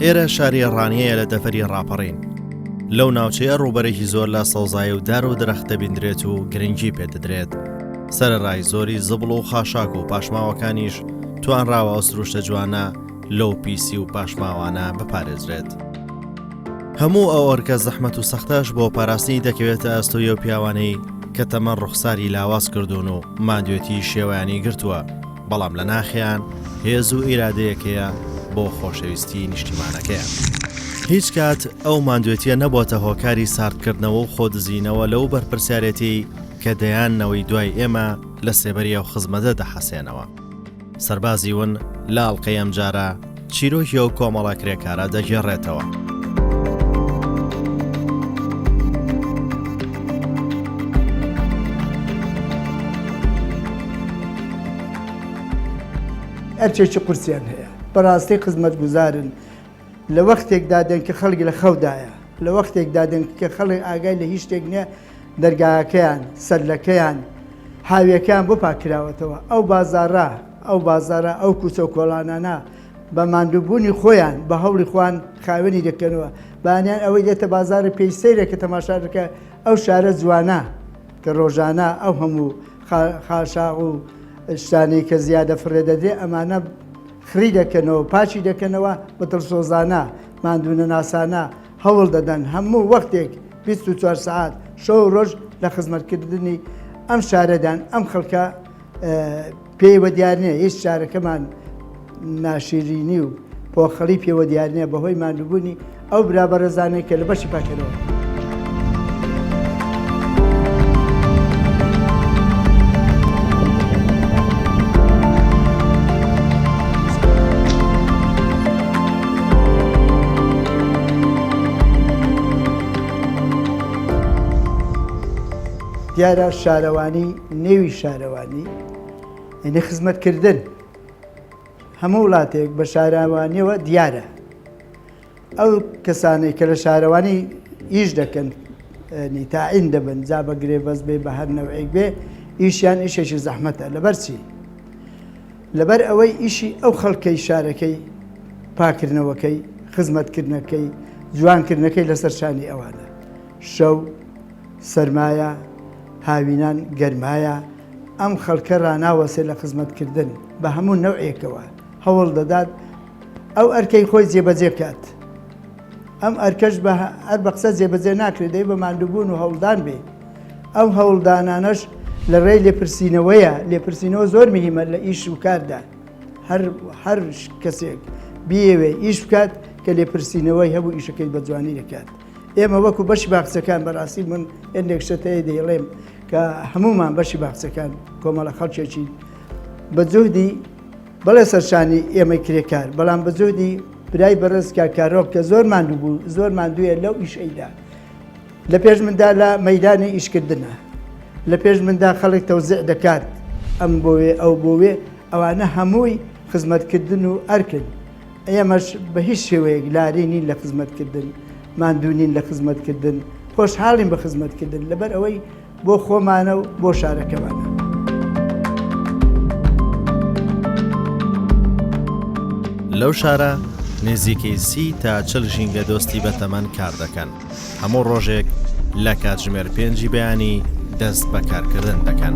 ئێرە شاری ڕانیەیە لە دەڤەری ڕاپەڕین. لەو ناوچەیە ڕووبەرێکی زۆر لە سەوزایی و دار و درەخت دەبیندرێت و گرنگی پێدەدرێت. سەرەڕای زۆری زبڵ و خاشاک و پاشماوەکانیش توانراوە ئەو سروشتە جوانە لەو پیسی و پاشماوانە بپارێزرێت. هەموو ئەو ئەرکە زەحمەت و سەختەش بۆ پاراستنی دەکەوێتە ئەستۆی ئەو پیاوانەی کە تەمەن ڕوخساری لاواز کردوون و ماندوێتی شێوەیانی گرتووە، بەڵام لە ناخیان هێز و ئیرادەیەک هەیە بۆ خۆشەویستی نیشتیمانەکەیان. هیچ کات ئەو ماندوێتیە نەبۆتە هۆکاری ساردکردنەوە و خۆدزینەوە لەو بەرپرسیارێتیەی کە دەیان نەوەی دوای ئێمە لە سێبەری ئەو خزمەتە دەحەسێنەوە. سەربازی ون لە ئەڵقەی ئەمجارە چیرۆکی ئەو کۆمەڵە کرێکارە دەگێڕێتەوە. ئەرکێکی قورسیان هەیە بەڕاستی خزمەتگوزارن لە وەختێکدا دێن کە خەڵک لە خەودایە لە وەختێکدا دێن کە خەڵک ئاگای لە هیچ شتێک نییە دەرگاکەیان سەرلەکەیان حاویەکەیان بۆ پاککراوەتەوە ئەو بازاڕە ئەو بازاڕە ئەو کوچە و کۆڵانانە بە ماندووبوونی خۆیان بە هەوڵی خۆیان خاوێنی دەکەنەوە بەیانیان ئەوەی دێتە بازاڕی پێی سەیرە کە تەماشا دەکە ئەو شارە جوانە کە ڕۆژانە ئەو هەموو خاشاغ و شتانەی کە زیادە فڕێ دەدرێ ئەمانە خڕی دەکەنەوە پاکی دەکەنەوە بە دڵسۆزانە ماندوونەناسانە هەوڵ دەدەن هەموو وەختێک 24 سەعات شەو و ڕۆژ لە خزمەتکردنی ئەم شارەدان ئەم خەڵکە پێیوە دیار نییە هیچ شارەکەمان ناشیرینی و پۆخەڵی پێوە دیار نییە بەهۆی ماندووبوونی ئەو برا بەڕێزانەی کە لە بەشی پاکەرەوە. دیارە شارەوانی نێوی شارەوانی یعنی خزمەتکردن هەموو وڵاتێک بە شارەوانیەوە دیارە ئەو کەسانەی کە لە شارەوانی ئیش دەکەن تاعین دەبن جا بە گرێبەست بێ بە هەر نەوعێک بێ ئیشیان ئیشێکی زەحمەتە لەبەر چی لەبەر ئەوەی ئیشی ئەو خەڵکەی شارەکەی پاکردنەوەکەی خزمەتکردنەکەی جوانکردنەکەی لەسەر شانی ئەوانە شەو سەرمایە هاوینان گەرمایە ئەم خەڵکە ڕاناوەسێ لە خزمەتکردن بە هەموو نەوعێکەوە هەوڵ دەدات ئەو ئەرکەی خۆی جێبەجێ بکات. ئەم ئەرکەش بە هەر بە قسە جێبەجێ ناکرێت، دەبێت بە ماندووبوون و هەوڵدان بێ. ئەو هەوڵدانانەش لە ڕێی لێپرسینەوەیە، لێپرسینەوە زۆر مهمە لە ئیش و کاردا. هەر هەر کەسێک بیەوێ ئیش بکات کە لێپرسینەوەی هەبوو ئیشەکەی بە جوانی دەکات. ئێمە وەکو بەشی باخچەکان بەڕاستی من هێندێک شت هەیە دەیڵێم کە هەموومان بەشی باخچەکان کۆمەڵە خەڵکێکی بە جوهدی بەڵێ سەرشانی ئێمەی کرێکار، بەڵام بە جوهدی برای بەڕێز کاک کارۆخ کە زۆر ماندوو بوو، زۆر ماندوویە لەو ئیشەیدا. لە پێش مندا لە مەیدانی ئیشکردنە. لە پێش مندا خەڵک تەوزیع دەکات، ئەم بۆ وێ، ئەو بۆ وێ، ئەوانە هەمووی خزمەتکردن و ئەرکن. ئێمەش بە هیچ شێوەیەک لاری نین لە خزمەتکردن، ماندوو نین لە خزمەتکردن، خۆشحاڵین بە خزمەتکردن، لەبەر ئەوەی بۆ خۆمانە و بۆ شارەکەمانە. لەو شارە نزیکەی سی تا چل ژینگەدۆستی بەتەمەن کار دەکەن، هەموو ڕۆژێک لە کاتژمێر پێنجی بەیانی دەست بە کارکردن دەکەن.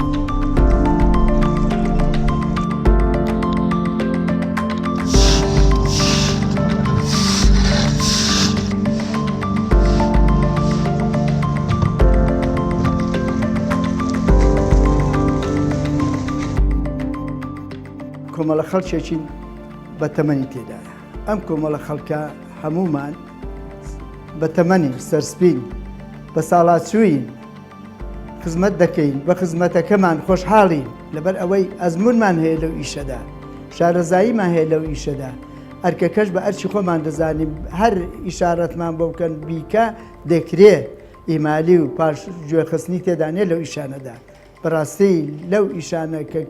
کۆمەڵە خەڵکێکین بە تەمەنی تێدایە ئەم کۆمەڵە خەڵکە هەمومان بە تەمەنی سەرسپین بە ساڵاچووین خزمەت دەکەین بە خزمەتەکەمان خۆشحاڵین لەبەر ئەوەی ئەزمونمان هەیە لەو ئیشەدا شارەزاییمان هەیە لەو ئیشەدا ئەرکەکەش بە ئەرکی خۆمان دەزانین هەر ئیشارەتمان بۆ بکەن بیکە دەکرێ ئیمالی و پاش گوێخستنی تێدا نیە لەو ئیشانەدا بەڕاستی لەو ئیشانە کە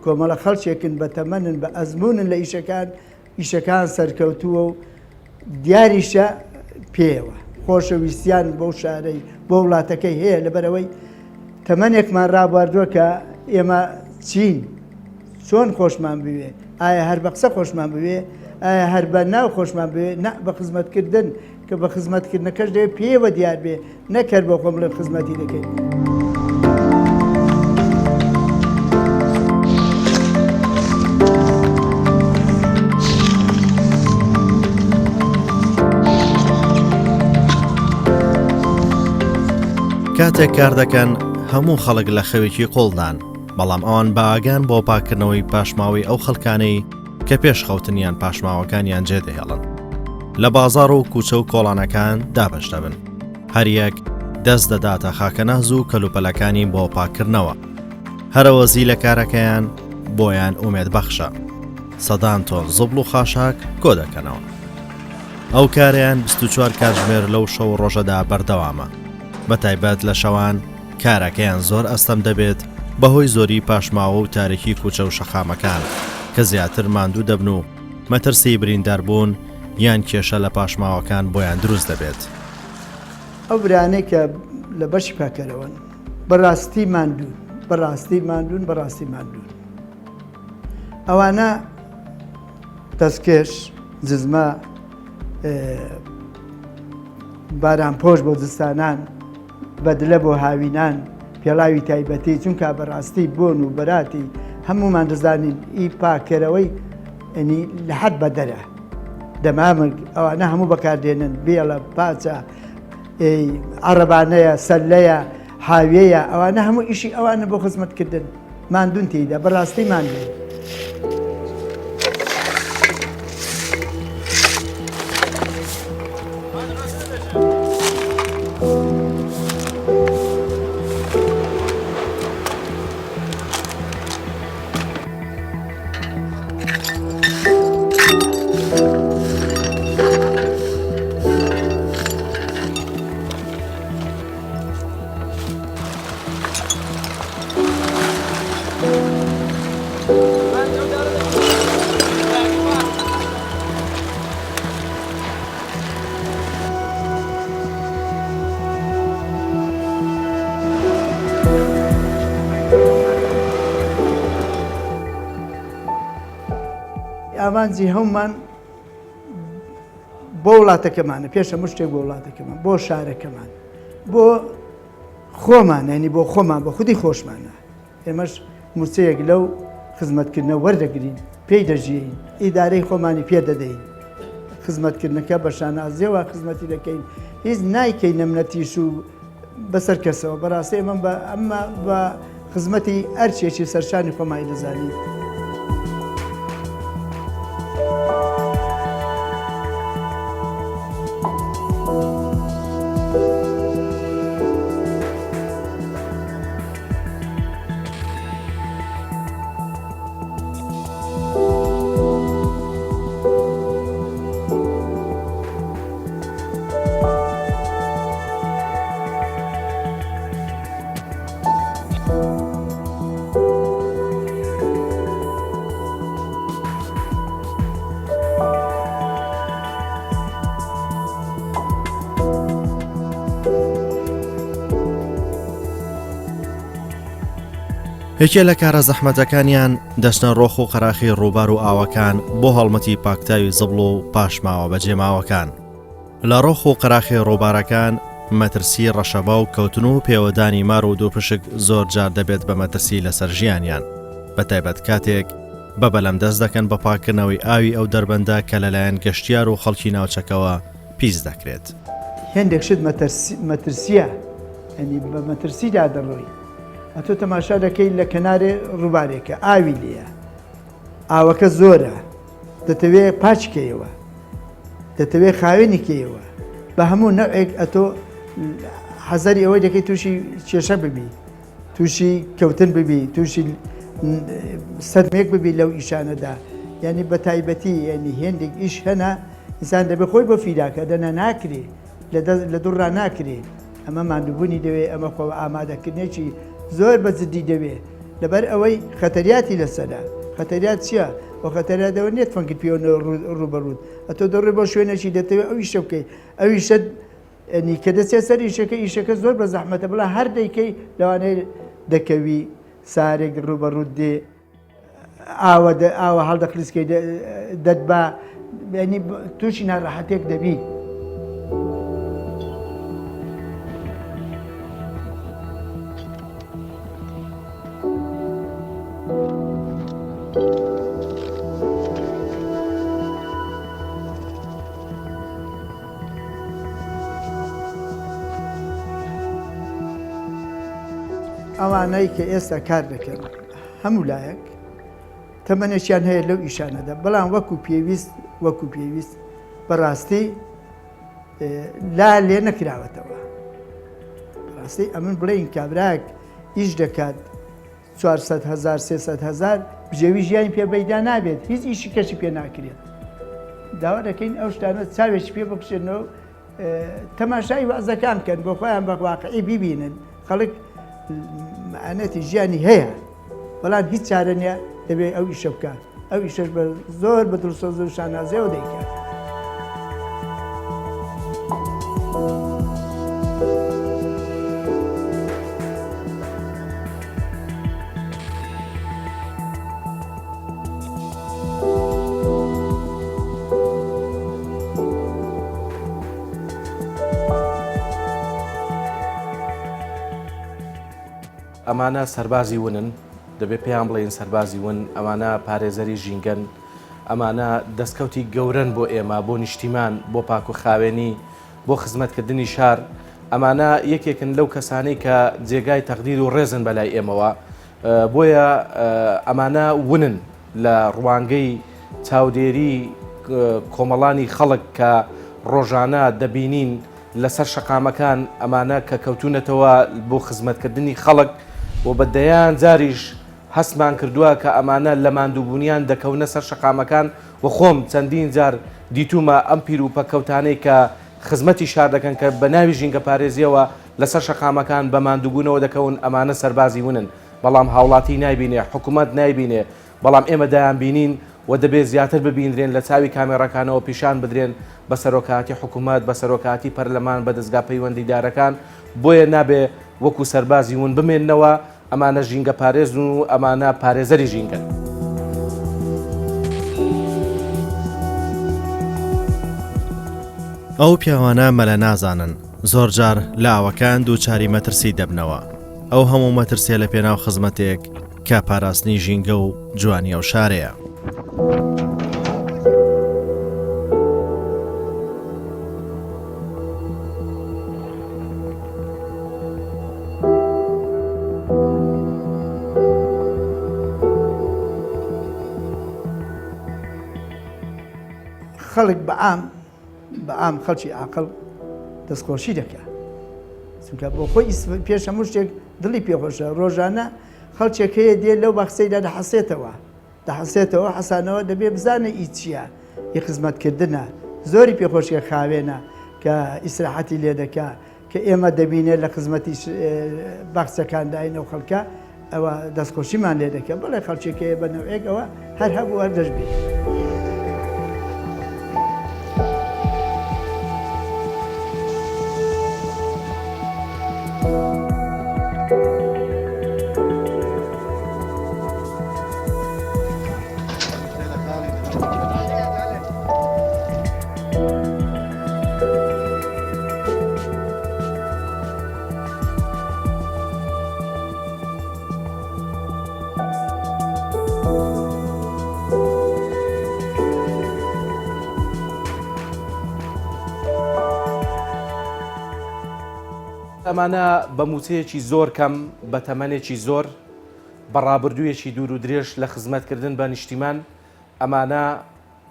کۆمەڵە خەڵکێکن بە تەمەنن بە ئەزمونن لە ئیشەکان ئیشەکان سەرکەوتووە و دیاریشە پێیەوە خۆشەویستیان بۆ شارەی بۆ وڵاتەکەی هەیە لەبەرەوەی تەمەنێکمان ڕابواردووە کە ئێمە چین چۆن خۆشمان بوێ. ئایا هەر بە قسە خۆشمان بوێ؟ ئایا هەر بە ناو خۆشمان بوێ؟ نا بە خزمەتکردن، کە بە خزمەتکردنەکەش دەوێ پێوە دیار بێ، نەک هەر بۆ خۆم بڵێم خزمەتی دەکەین. کاتێک کار دەکەن هەموو خەڵک لە خەوێکی قوڵدان، بەڵام ئەوان بە ئاگان بۆ پاککردنەوەی پاشماوەی ئەو خەڵکانەی کە پێش خەوتنیان پاشماوەکانیان جێدەهێڵن لە بازاڕ و کوچە و کۆڵانەکان دابەش دەبن هەریەک دەست دەداتە خاکەناز و کەلوپەلەکانی بۆ پاککردنەوە هەرەوەزی لە کارەکەیان بۆیان ئومێد بەخشە سەدان تۆن زبڵ و خاشاک کۆ دەکەنەوە ئەو کارەیان 24 کاتژمێر لەو شەو ڕۆژەدا بەردەوامە بە تایبەت لە شەوان کارەکەیان زۆر ئەستەم دەبێت بەهۆی زۆری پاشماوە و تاریکی کوچە و شەقامەکان کە زیاتر ماندوو دەبن و مەترسی برینداربوون یان کێشە لە پاشماوەکان بۆیان دروست دەبێت. ئەو برایانەی کە لە بەشی پاکەرەوەن بەڕاستی ماندوون، بەڕاستی ماندوون، بەڕاستی ماندوون. ئەوانە دەستکێش، جزمە، بارانپۆش بۆ زستانان، بەدلە بۆ هاوینان، پێڵاوی تایبەتی، چونکە بەڕاستی بۆن و بەراتی هەموومان دەزانین ئی پاککەرەوەی ینی لە حەد بەدەرە. دەمامک ئەوانە هەموو بەکاردێنن، بێڵە، پاچە، عەڕەبانەیە، سەللەیە، حاویەیە، ئەوانە هەموو ئیشی ئەوانە بۆ خزمەتکردن. ماندوون تێیدا، بەڕاستی ماندوون. ئامانجی هەمومان بۆ وڵاتەکەمانە پێش هەموو شتێک بۆ وڵاتەکەمان بۆ شارەکەمان بۆ خۆمان ینی بۆ خۆمان بۆ خودی خۆشمانە ئێمەش مووچەیەک لەو خزمەتکردنە وەردەگرین، پێی دەژیین، ئیدارەی خۆمانی پێ دەدەین، خزمەتکردنەکە بە شانازییەوە خزمەتی دەکەین، هیچ نایکەینە منەتیش و بەسەر کەسەوە، بەڕاستی ئێمە بە ئەمە بە خزمەتی ئەرکێکی سەرشانی خۆمانی دەزانین. یەکێ لە کارە زەحمەتەکانیان دەچنە ڕۆخ و قەراخی ڕووبار و ئاوەکان بۆ هەڵمەتی پاکتاوی زبڵ و پاشماوە بەجێماوەکان. لە ڕۆخ و قەراخی ڕووبارەکان مەترسی ڕەشەبا و کەوتن و پێوەدانی مار و دووپشک زۆر جار دەبێت بە مەترسی لەسەر ژیانیان، بەتایبەت کاتێک بە بەلەم دەست دەکەن بە پاککردنەوەی ئاوی ئەو دەربەندە کە لەلایەن گەشتیار و خەڵکی ناوچەکەوە پیس دەکرێت. هێندێک شت مەترسیە یانی بە مەترسیدا دەڕۆی ئەتۆ تەماشا دەکەی لە کەنارێ ڕووبارێکە ئاوی لێیە ئاوەکە زۆرە دەتەوێ پاچکەیەوە دەتەوێ خاوێنی کەیەوە بە هەموو نەوێک ئەتۆ حەزەری ئەوەی دەکەی تووشی کێشە ببی تووشی کەوتن ببی تووشی سەدمێک ببی لەو ئیشانەدا یعنی بە تایبەتی یعنی هێندێک ئیش هەنا ئینسان دەبێ خۆی بۆ فیداکە دەنا ناکرێ لە دوڕا ناکرێ ئەمە ماندووبوونی دەوێ ئەمە خۆ ئامادەکردنێکی زۆر بە جدی دەوێ لەبەر ئەوەی خەتەریاتی لەسەرە خەتەریات چییە؟ و خەتەریات ئەوە نییە تفەنگت پێوە ڕووبەڕووت ئەتۆ دەڕۆی بۆ شوێنێکی دەتەوێت ئەو ئیشە بکەی ئەو ئیشە ینی کە دەچێت سەر ئیشەکە ئیشەکە زۆر بە زەحمەتە بڵا هەر دەیکەی لەوانەیە دەکەوی سارێک ڕووبەڕووت دێ. ئاوە ئاوە هەڵدەخلیسکەی دەتبا یعنی تووشی ناڕەحەتێک دەبی. ئەوانەی کە ئێستا کار دەکەن هەموو لایەک تەمەنێکیان هەیە لەو ئیشانەدا بەڵام وەکو پێویست وەکو پێویست بەڕاستی لا لێ نەکراوەتەوە ڕاستی ئەمن بڵێین کابراک ئیش دەکات 400 هزار 300 هزار بژێوی ژیانی پێ بەیدا نابێت هیچ ئیشی کەسی پێ ناکرێت داوا دەکەین ئەو شتانە چاوێکی پێ بخشێنەوە تەماشای وەعزەکان بکەن بۆ خۆیان بە واقعی بیبینن خەڵک مەعانەتی ژیانی هەیە بەڵام هیچ چارە نییە دەبێت ئەو ئیشە بکات ئەو ئیشەش بە زۆر بە دڵسۆز و شانازیەوە دەیکات. ئەمانە سەربازی ونن، دەبێ پێیان بڵێین سەربازی ون، ئەمانە پارێزەری ژینگەن، ئەمانە دەستکەوتی گەورەن بۆ ئێمە، بۆ نیشتیمان، بۆ پاک و خاوێنی، بۆ خزمەتکردنی شار، ئەمانە یەکێکن لەو کەسانەی کە جێگای تەقدیر و ڕێزن بەلای ئێمەوە، بۆیە ئەمانە ونن لە ڕوانگەی چاودێری کۆمەڵانی خەڵک کە ڕۆژانە دەبینین لەسەر شەقامەکان ئەمانە کە کەوتونەتەوە بۆ خزمەتکردنی خەڵک و بە دەیان جاریش هەستمان کردووە کە ئەمانە لە ماندووبوونیان دەکەونە سەر شەقامەکان و خۆم چەندین جار دیتوومە ئەم پیر و پەککەوتانەی کە خزمەتی شار دەکەن کە بە ناوی ژینگەپارێزییەوە لەسەر شەقامەکان بە ماندووبوونەوە دەکەون، ئەمانە سەربازی ونن، بەڵام هاوڵاتی نایبینێ، حکومەت نایبینێ، بەڵام ئێمە دەیانبینین و دەبێ زیاتر ببینرێن، لە چاوی کامێڕاکانەوە پیشان بدرێن بە سەرۆکایەتی حکومەت، بە سەرۆکایەتی پەرلەمان، بە دەزگا پەیوەندیدارەکان، بۆیە نابێ وەکو سەربازی ون بمێننەوە، ئەمانە ژینگەپارێزن و ئەمانە پارێزەری ژینگەن. ئەو پیاوانە مەلە نازانن، زۆرجار لە ئاوەکان دووچاری مەترسی دەبنەوە، ئەو هەموو مەترسیە لە پێناو خزمەتێک کە پاراستنی ژینگە و جوانی ئەو شارەیە. خەڵک بە عام بە عام خەڵکی عاقڵ دەستخۆشی دەکا چونکە بۆ خۆی پێش هەموو شتێک دڵی پێخۆشە ڕۆژانە خەڵکێک هەیە دێ لەو باخچەیدا دەحەسێتەوە دەحەسێتەوە حەسانەوە دەبێ بزانێ ئی چییە ئی خزمەتکردنە زۆری پێخۆشیە خاوێنە کە ئیسراحەتی لێ دەکا کە ئێمە دەبینێت لە خزمەتی باخچەکانداین ئەو خەڵکە ئەوە دەستخۆشیمان لێ دەکە بەڵێ خەڵکێک هەیە بە نەوعێک ئەوە هەر هەبوو هەر دەشبێ. ئەمانە بە مووچەیەکی زۆر کەم، بە تەمەنێکی زۆر، بە ڕابردوویەکی دوور و درێژ لە خزمەتکردن بە نیشتیمان، ئەمانە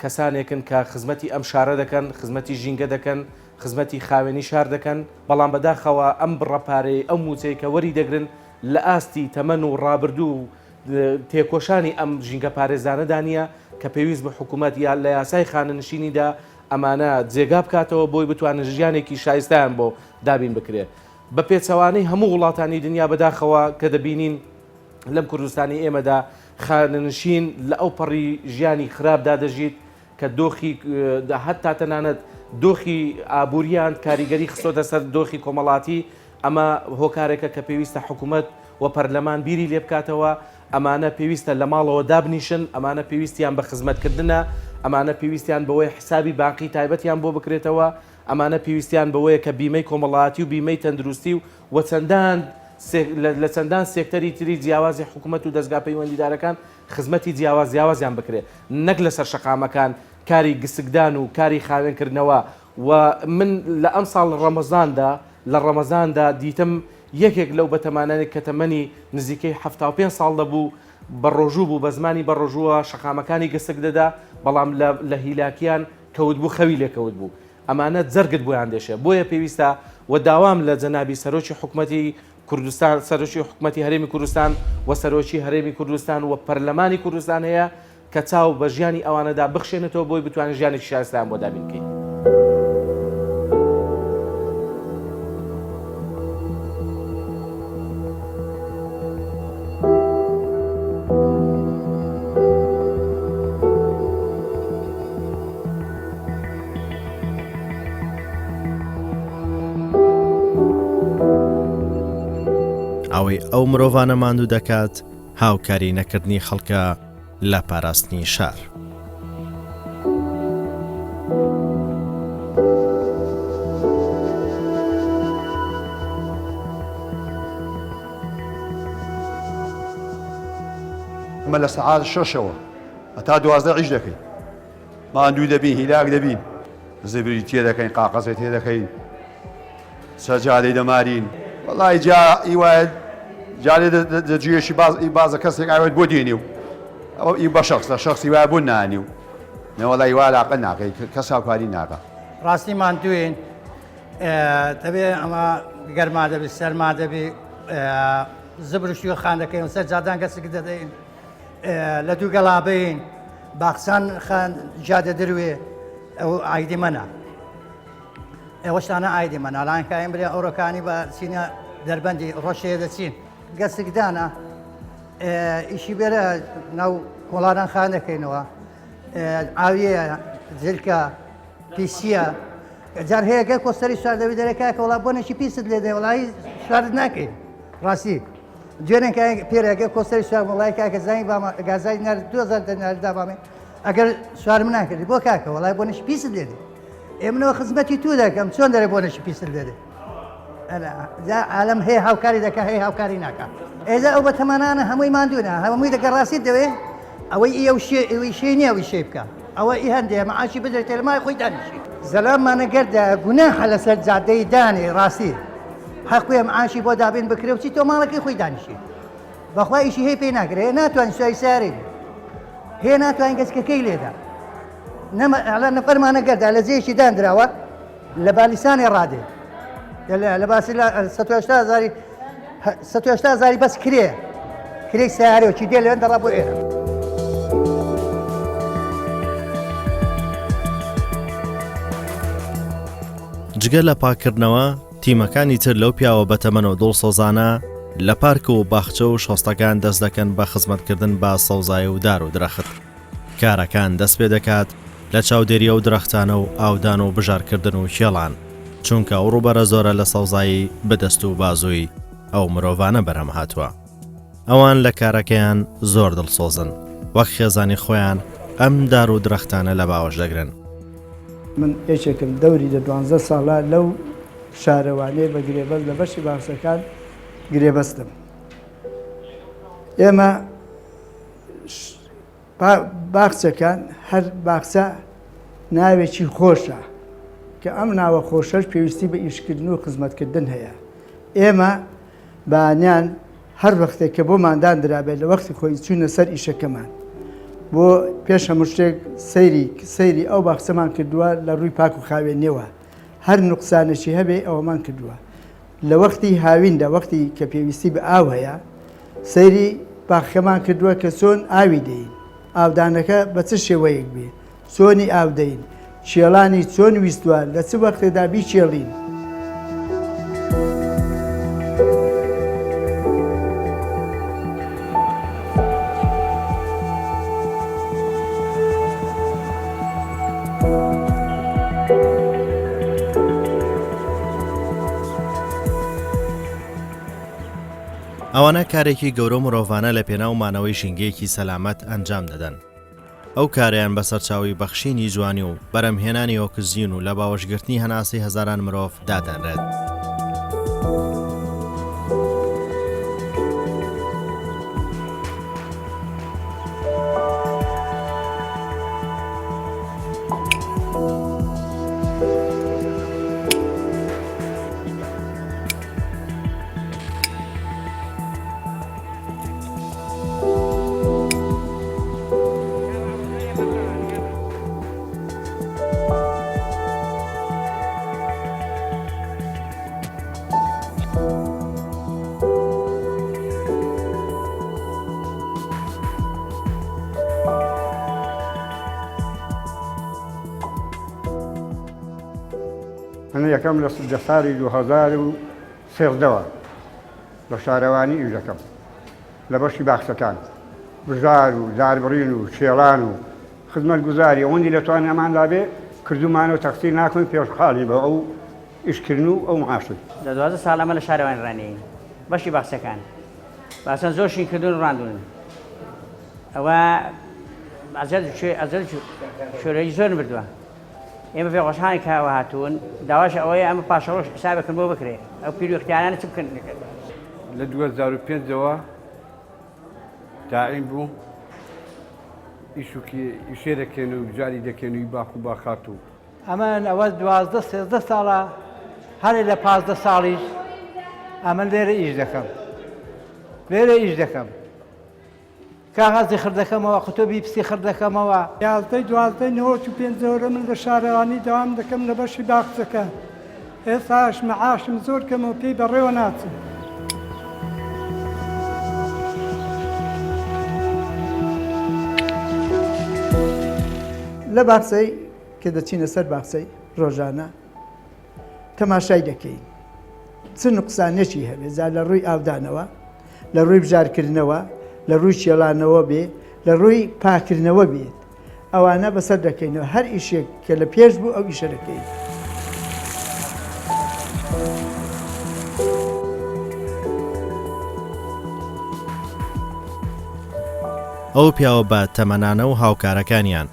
کەسانێکن کە خزمەتی ئەم شارە دەکەن، خزمەتی ژینگە دەکەن، خزمەتی خاوێنی شار دەکەن، بەڵام بەداخەوە ئەم بڕە پارەی، ئەو مووچەی کە وەری دەگرن لە ئاستی تەمەن و ڕابردوو و تێکۆشانی ئەم ژینگەپارێزانەدا نییە کە پێویست بە حکوومەت یا لە یاسای خانەنشینیدا ئەمانە جێگا بکاتەوە بۆی بتوانن ژیانێکی شایستەیان بۆ دابین بکرێ. بە پێچەوانەی هەموو وڵاتانی دنیا بەداخەوە کە دەبینین لەم کوردستانی ئێمەدا خانەنشین لە ئەوپەڕی ژیانی خراپدا دەژیت کە دۆخی هەتا تەنانەت دۆخی ئابووریان کاریگەری خستۆتە سەر دۆخی کۆمەڵاتی ئەمە هۆکارێکە کە پێویستە حکوومەت و پەرلەمان بیری لێ بکاتەوە. ئەمانە پێویستە لە ماڵەوە دابنیشن، ئەمانە پێویستیان بە خزمەتکردنە، ئەمانە پێویستیان بەوەیە حسابی بانقی تایبەتیان بۆ بکرێتەوە، ئەمانە پێویستیان بەوەیە کە بیمەی کۆمەڵایەتی و بیمەی تەندروستی و و چەندان لە چەندان سێکتەری تری جیاوازی حکومەت و دەزگا پەیوەندیدارەکان خزمەتی جیاواز جیاوازیان بکرێ نەک لەسەر شەقامەکان کاری گسکدان و کاری خاوێنکردنەوە و من لە ئەمساڵ ڕەمەزاندا لە ڕەمەزاندا دیتم یەکێک لەو بەتەمانانەی کە تەمەنی نزیکەی 75 ساڵ دەبوو بە ڕۆژوو بوو بە زمانی بە ڕۆژووە شەقامەکانی گسک دەدا بەڵام لە لە هیلاکیان کەوت بوو خەوی لێ کەوت بوو ئەمانە جەرگت بۆیان دێشێ بۆیە پێویستە و داوام لە جەنابی سەرۆکی حکومەتی کوردستان سەرۆکی حکومەتی هەرێمی کوردستان و سەرۆکی هەرێمی کوردستان و پەرلەمانی کوردستان هەیە کە چاو بە ژیانی ئەوانەدا بخشێنێتەوە بۆی بتوانین ژیانێکی شایستەیان بۆ دابین بکەین. ئەوەی ئەو مرۆڤانە ماندوو دەکات هاوکاری نەکردنی خەڵکە لە پاراستنی شار. ئەمە لە سەعات شەشەوە هەتا 12 عیش دەکەین ماندوو دەبین هیلاک دەبین زبری تێ دەکەین قاقەزێ تێ دەکەین سەجادەی دەمارین وەڵی جا ئی وایە جارێ دە جوێشی باز ئی بازە کەسێک ئاوێت بۆ دێنی و ئەو ئی بە شخصە شخصی وایە بۆ نانی و نەوەڵی وا علاقە ناکەی کەس هاوکاری ناکە. ڕاستی ماندووین دەبێ ئەمە گەرما دەبی سەرما دەبی زبر و شتیوە خان دەکەین سەر جادان گەسک دەدەین لە دوو گەڵابین باخچان خان جادە دروێ ئەو ئایدی مەنە ئێوەشتانە ئایدی مەنە لانکایم برێ ئەوڕۆکانی بە چینە دەربەندی ڕۆژێ دەچین گەسکدانە ئیشی بێرە ناو کۆڵانان خان دەکەینەوە ئاویە جلکە پیسیە جار هەیە گەر کۆسەری سوار دەبی دەرێ کاکە وڵا بۆنێکی پیست لێ دێ وڵی سوارت ناکەی ڕاستی دوێنێ پێرەگە کۆسەری سوار وڵای کاکە زانی بامە گازای نار 2000 دەنار دابامێ ئەگەر سوارم ناکردی بۆ کاکە وڵای بۆنێکی پیست لێ دێ ئێ منەوە خزمەتی تو دەکەم چۆن دەرێ بۆنێکی پیست لێ دێ جا عالم هەیە هاوکاری دەکە هەیە هاوکاری ناکە ئێزا ئەو بەتەمانانە هەمووی ماندوونە هەمووی دەکە ڕاستی دەوێ ئەوەی ئەو شێ ئەوی شێ نییە ئەوی شێ بکە ئەوە ئی هەندێ معاشی بدرێتێ لە مای خۆی دانیشی زەلاممانە گەردە گوناحە لەسەر جادەی دانێ ڕاستی حەقوێ معاشی بۆ دابین بکرێ و چی تۆ ماڵەکەی خۆی دانیشی بەخوا ئیشی هەیە پێی ناکرێ ناتوانین سواری سیارەی بێ هەیە ناتوانین گەچکەکەی لێدا نەمە ئەڵە نەفەرمانە گەردا لە جێیەکی دانراوە لە بالیسانێ ڕادێ لە باسی لە 180 هزاری 180 هزاری بەس کرێ کرێی سیارەوە چی دێ لەوێن دەڕا بۆ ئێرە. جگە لە پاککردنەوە، تیمەکانی تر لەو پیاوە بەتەمەن و دڵسۆزانە لە پارک و باخچە و شۆستەکان دەست دەکەن بە خزمەتکردن بە سەوزایی و دار و درەخت. کارەکان دەست پێ دەکات لە چاودێری ئەو درەختانە و ئاودان و بژارکردن و کێڵان، چونکە ئەو ڕووبەرە زۆرە لە سەوزایی بە دەست و بازووی ئەو مرۆڤانە بەرهەم هاتووە. ئەوان لە کارەکەیان زۆر دڵسۆزن، وەک خێزانی خۆیان ئەم دار و درەختانە لە باوەش دەگرن. من یەکێکم دەوری دە دوانزە ساڵە لەو شارەوانیە بە گرێبەست لە بەشی باخچەکان گرێبەستم. ئێمە باخچەکان هەر باخچە ناوێکی خۆشە کە ئەم ناوە خۆشەش پێویستی بە ئیشکردن و خزمەتکردن هەیە ئێمە بەیانیان هەر وەختێک کە بۆمان داندرابێت لە وەختی خۆی چوینە سەر ئیشەکەمان بۆ پێش هەموو شتێک سەیری سەیری ئەو باخچەمان کردووە لە ڕووی پاک و خاوێنیەوە هەر نوقسانێکی هەبێ ئەوەمان کردووە لە وەختی هاویندا وەختی کە پێویستی بە ئاو هەیە سەیری باخەکەمان کردووە کە چۆن ئاوی دەین ئاودانەکە بە چ شێوەیەک بێ چۆنی ئاو دەین کێڵانی چۆن ویستوە لە چ وەختێدا بیکێڵین. ئەوانە کارێکی گەورە و مرۆڤانە لە پێناو مانەوەی ژینگەیەکی سەلامەت ئەنجام دەدەن. ئەو کارەیان بە سەرچاوەی بەخشینی جوانی و بەرهەمهێنانی ئۆکسجین و لە باوەشگرتنی هەناسەی هەزاران مرۆڤ دادەنرێت. من یەکەم لە ساڵی 2013ەوە لە شارەوانی ئیش دەکەم لە بەشی باخچەکان بژار و داربڕین و کێڵان و خزمەتگوزاری ئەوەندی لە توانامان بێ کردومانە و تەقسیر ناکەین پێشحاڵین بە ئەو ئیشکردن و ئەو معاشەی. لە 12 ساڵ ئەمە لە شارەوانی ڕانیین بەشی باخچەکان باسەن زۆر شین کردون و ڕاندون ئەوە ئەجەل ئەجەل شۆرەی زۆر بردووە ئێمە پێ خۆشحاڵین کە ئەوە هاتوون، داواش ئەوەیە ئەمە پاشەڕۆژ حسابێکن بۆ بکرێ، ئەو پیر و ئیختیارانە چ بکەن؟ لە 2005 ەوە تاعین بووم، ئیش و ئیشێ دەکەین و جاری دەکەین و باخ و باخات و. ئەمن ئەوە 12 13 ساڵە هەرێ لە 15 ساڵیش ئەمن لێرە ئیش دەکەم لێرە ئیش دەکەم. کاغەزی خڕ دەکەمەوە، قوتوبی پسی خڕ دەکەمەوە. یازدەی دوازدەی 95 زۆرە من لە شارەوانی دەوام دەکەم لە بەشی باخچەکان ئێستاش مەعاشم زۆر کەمە و پێی بەڕێوە ناچم. لە باخچەی کە دەچینە سەر باخچەی ڕۆژانە تەماشای دەکەین چ نوقسانێکی هەبێ جا لە ڕووی ئاودانەوە لە ڕووی بژارکردنەوە لە ڕووی کێڵانەوە بێ لە ڕووی پاکردنەوە بێت ئەوانە بەسەر دەکەینەوە هەر ئیشێک کە لە پێش بوو ئەو ئیشە دەکەین. ئەو پیاوە بە تەمەنانە و هاوکارەکانیان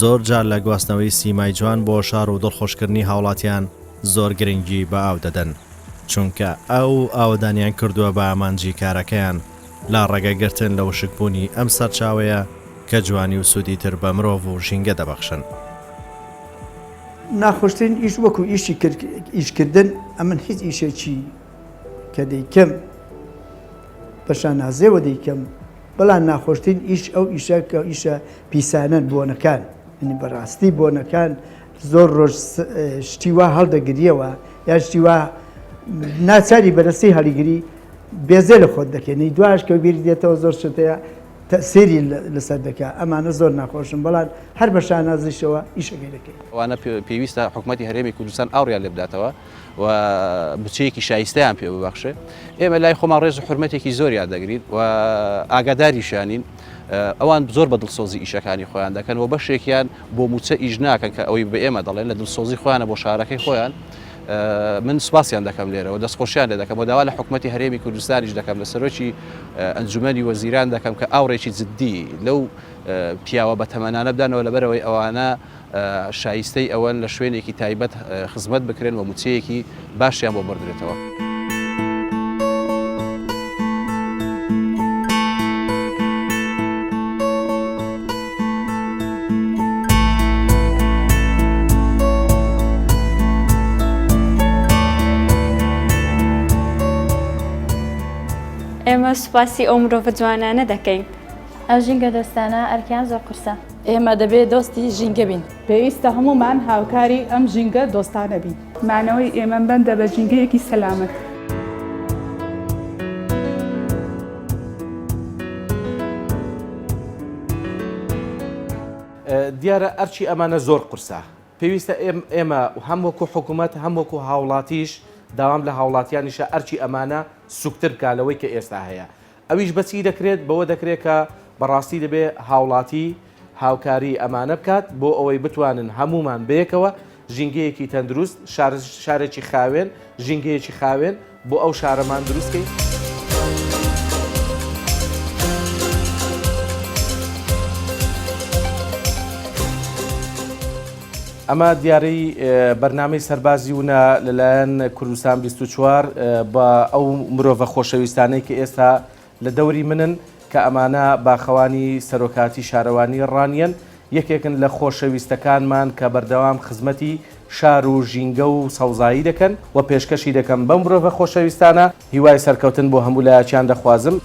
زۆر جار لە گواستنەوەی سیمای جوان بۆ شار و دڵخۆشکردنی هاوڵاتیان زۆر گرنگی بە ئاو دەدەن، چونکە ئاو و ئاوەدانیان کردووە بە ئامانجی کارەکەیان لە ڕێگەگرتن لە وشکبوونی ئەم سەرچاوەیە کە جوانی و سوودی تر بە مرۆڤ و ژینگە دەبەخشن. ناخۆشترین ئیش وەکو ئیشی ئیشکردن ئەمن هیچ ئیشێکی کە دەیکەم بە شانازیەوە دەیکەم بەڵام ناخۆشترین ئیش ئەو ئیشە کە ئیشە پیسانەن بۆنەکان یعنی بەڕاستی بۆنەکان زۆر ڕۆژ شتی وا هەڵدەگریەوە یا شتی وا ناچاری بەرەسی هەڵیگری بێزێ لە خۆت دەکەنی دواش کە بیری دێتەوە زۆر شتەیە تەسیری لەسەر دەکا ئەمانە زۆر ناخۆشن بەڵام هەر بە شانازیشەوە ئیشەکەی دەکەین. ئەوانە پێویستە حکومەتی هەرێمی کوردستان ئاوڕیان لێ بداتەوە و بچەیەکی شایستەیان پێ ببەخشێ. ئێمە لای خۆمان ڕێز و حورمەتێکی زۆریان دەگرین و ئاگاداریشیانین. ئەوان زۆر بە دڵسۆزی ئیشەکانی خۆیان دەکەن و بەشێکیان بۆ مووچە ئیش ناکەن کە ئەوەی بە ئێمە دەڵێن لە دڵسۆزی خۆیانە بۆ شارەکەی خۆیان. من سوپاسیان دەکەم لێرەوە دەستخۆشیان لێ دەکەم و داوا لە حکومەتی هەرێمی کوردستانیش دەکەم لە سەرۆکی ئەنجومەنی وەزیران دەکەم کە ئاوڕێکی جددی لەو پیاوە بەتەمەنانە بدەنەوە لەبەرئەوەی ئەوانە شایستەی ئەوەن لە شوێنێکی تایبەت خزمەت بکرێن و مووچەیەکی باشیان بۆ بڕدرێتەوە. ئێمە سوپاسی ئەو مرۆڤە جوانانە دەکەین. ئەو ژینگە دۆستانە ئەرکیان زۆر قورسە. ئێمە دەبێ دۆستی ژینگە بین. پێویستە هەموومان هاوکاری ئەم ژینگە دۆستانە بین. مانەوەی ئێمە بەندە بە ژینگەیەکی سەلامەت. دیارە ئەرکی ئەمانە زۆر قورسە، پێویستە ئێمە هەم وەکو حکومەت هەم وەکو هاوڵاتیش داوام لە هاوڵاتیانیشە ئەرکی ئەمانە سوکتر بکا لەوەی کە ئێستا هەیە. ئەویش بە چی دەکرێت؟ بەوە دەکرێت کە بەڕاستی دەبێ هاوڵاتی هاوکاری ئەمانە بکات بۆ ئەوەی بتوانن هەموومان بەیەکەوە ژینگەیەکی تەندروست، شارێکی خاوێن، ژینگەیەکی خاوێن بۆ ئەو شارەمان دروست کەین. ئەمە دیارەی بەرنامەی سەربازی ونە لەلایەن کوردستان 24 بە ئەو مرۆڤە خۆشەویستانەی کە ئێستا لە دەوری منن کە ئەمانە باخەوانی سەرۆکاتی شارەوانی ڕانیەن یەکێکن لە خۆشەویستەکانمان کە بەردەوام خزمەتی شار و ژینگە و سەوزایی دەکەن و پێشکەشی دەکەم بەم مرۆڤە خۆشەویستانە هیوای سەرکەوتن بۆ هەموو لایەکیان دەخوازم.